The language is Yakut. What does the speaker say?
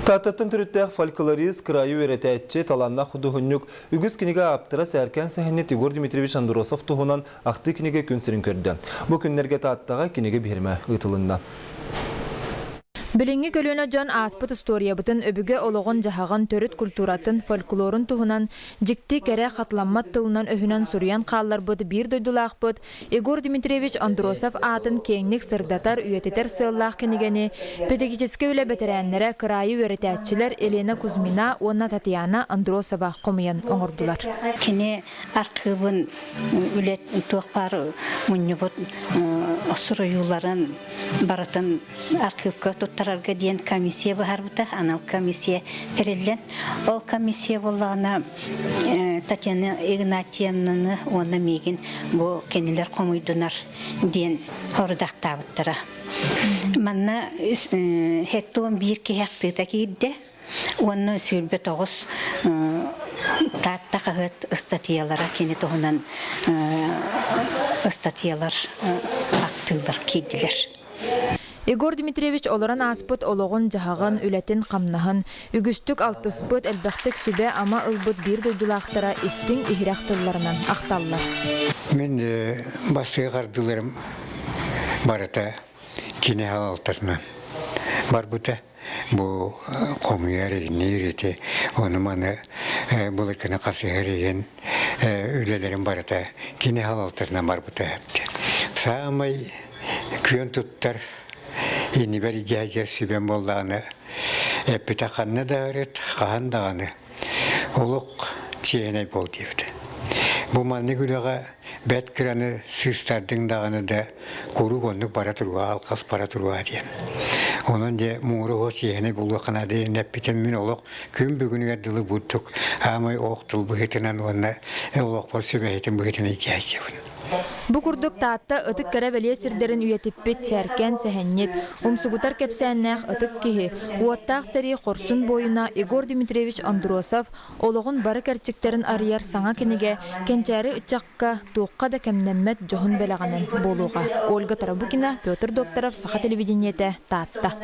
Тааттаттан төрүттээх фольклорист, кыраайы үөрэтээччи, талааннаах худуоһунньук, үгүс кинигэ ааптара Сээркээн сэһэнньит Егор Дмитриевич Андросов туһунан ахтыы кинигэ күн сирин көрдө. Бу күннэргэ Тааттаҕа кинигэ биһирэмэ ыытылынна. Билиҥҥи көлүөнэ дьон ааспыт устуоруйабытын, өбүгэ олоҕун-дьаһаҕын, төрүт культуратын, фольклорун туһунан дьикти, кэрэ, хатыламмат тылынан-өһүнэн суруйан хаалларбыт биир дойдулаахпыт Егор Дмитриевич Андросов аатын киэҥник сырдатар, үйэтитэр сыаллаах кинигэни педагогическай үлэ бэтэрээннэрэ, кыраайы үөрэтээччилэр Елена Кузьмина уонна Татьяна Андросова хомуйан оҥордулар. Кини архыыбын үлэ туох баар мунньубут суруйууларын барытын архыыпка туттарарга диэн комиссия быһаарбыта, анал комиссия тэриллэн. Ол комиссия буоллаҕына Татьяна Игнатьевнаны уонна миигин бу кинилэр хомуйдунар диэн хорудахтаабыттара. Манна хеттуон биир киһи ахтыыта киирдэ уонна 29 Таатта хаһыат ыстатыйалара кини туһунан ыстатыйалар ахтыылар киирдилэр. Егор Дмитриевич олорон ааспыт олоҕун-дьаһаҕын, үлэтин-хамнаһын, үгүстүк алтыспыт, элбэхтик сүбэ-ама ылбыт биир дойдулаахтара истиҥ-иһирэх тылларынан ахталлар. Мин бастакы хардыыларым барыта кини халалтарынан барбыта. Бу хомуйар иҥниир ити ону-маны былыргыны хасыһар иһин үлэлэрим барыта кини халалтарынан барбыта. Саамай күөн туттар иннибэр дьээдьэр сүбэм буоллаҕына эппитэ ханна да ырыт, хаһан даҕаны олох чиэһинэй буол диэбитэ. Бу маннык үлэҕэ бэрт кыраны сыыстардыҥ даҕаны да куруук оннук бара туруа, алҕас бара туруа диэн. Онон дьэ муҥура оһо чиэһинэй буолуохха наада диэн эппитим мин олох күн бүгүнүгэр дылы бурдук аамай ох тыл быһыытынан уонна олохпор сүбэһитин быһыытынан итээччибин. Бу курдук Таатта ытык кэрэ-бэлиэ сирдэрин үйэтиппит сээркээн сэһэнньит, умсугутар кэпсээннээх ытык киһи, уоттаах сэрии хорсун буойуна Егор Дмитриевич Андросов олоҕун бары кэрчиктэрин арыйар саҥа кинигэ кэнчээри ыччакка туохха да кэмнэммэт дьоһун бэлэҕинэн буолуоҕа. Ольга Тарабукина, Петр Докторов, Саха телевидениетэ, Таатта.